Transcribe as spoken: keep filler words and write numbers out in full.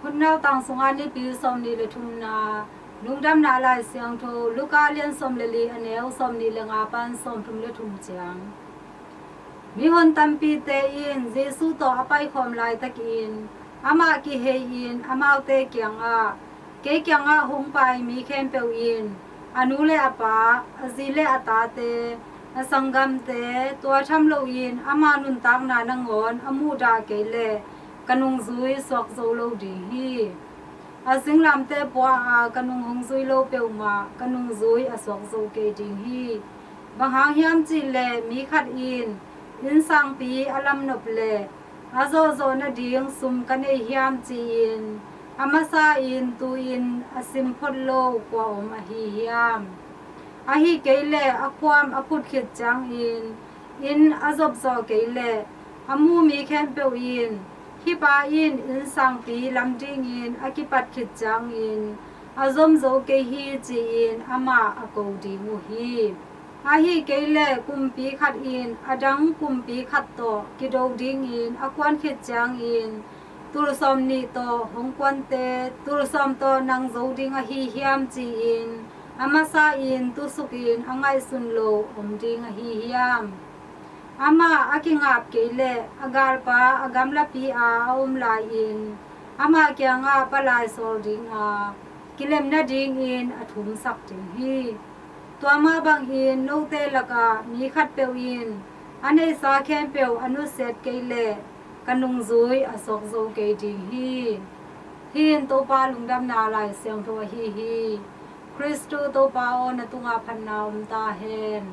Hun nautang sungah Nipi sawmnih le thumna. Lungdamna Lai Siangtho Luka lian sawm le li, a neu sawmnih le nga pan sawmthum le thum ciang. Mihon tampite in Jesu tawh a paikhawm laitakin amah kihei-in amaute kiangah, "Kei kiangah hong pai mi khempeuh in a nu le a pa, a zi le a tate, a sanggamte, tua tham loin ama nuntakna nangawn a muhdah kei leh ka nungzui suak zo lo ding hi. A singlamteh pua-a ka nung hong zui lo peuhmah ka nungzui a suak zo kei ding hi. Bang hang hiam cih leh mi khat in innsangpi a lamnop leh a zawhzawh nading sum ka nei hiam ci-in a masa-in tu-in a sim phot lo kua om ahi hiam? Ahi kei leh a khuam a phut khit ciangin inn a zopzawh kei leh a mu mi khempeuh in, 'Hih pa in innsangpi lam dingin a kipat khit ciangin a zom zo kei hi,' ci-in amah a ko ding uh hi. Ahi kei leh kumpi khat in a dang kumpi khat tawh kido dingin a kuan khit ciangin tul sawmnih tawh hong kuante tul sawm tawh nang zo ding ahi hiam ci-in a masa-in tusukin a ngaihsun lo om ding ahi hiam? Amah a kingap kei leh a galpa a gamlapi-a a om lai-in ama kiangah palai sawl dinga kilem nadingin a thumsak ding hi. Tua mah bangin note lakah mi khatpeuh in a neihsa khempeuh a nusiat kei leh ka nungzui a suak zo kei ding hi." Hih in Topa Lungdamna Lai Siangtho ahi hi. Khristu Topa aw, na tungah phatna om ta hen.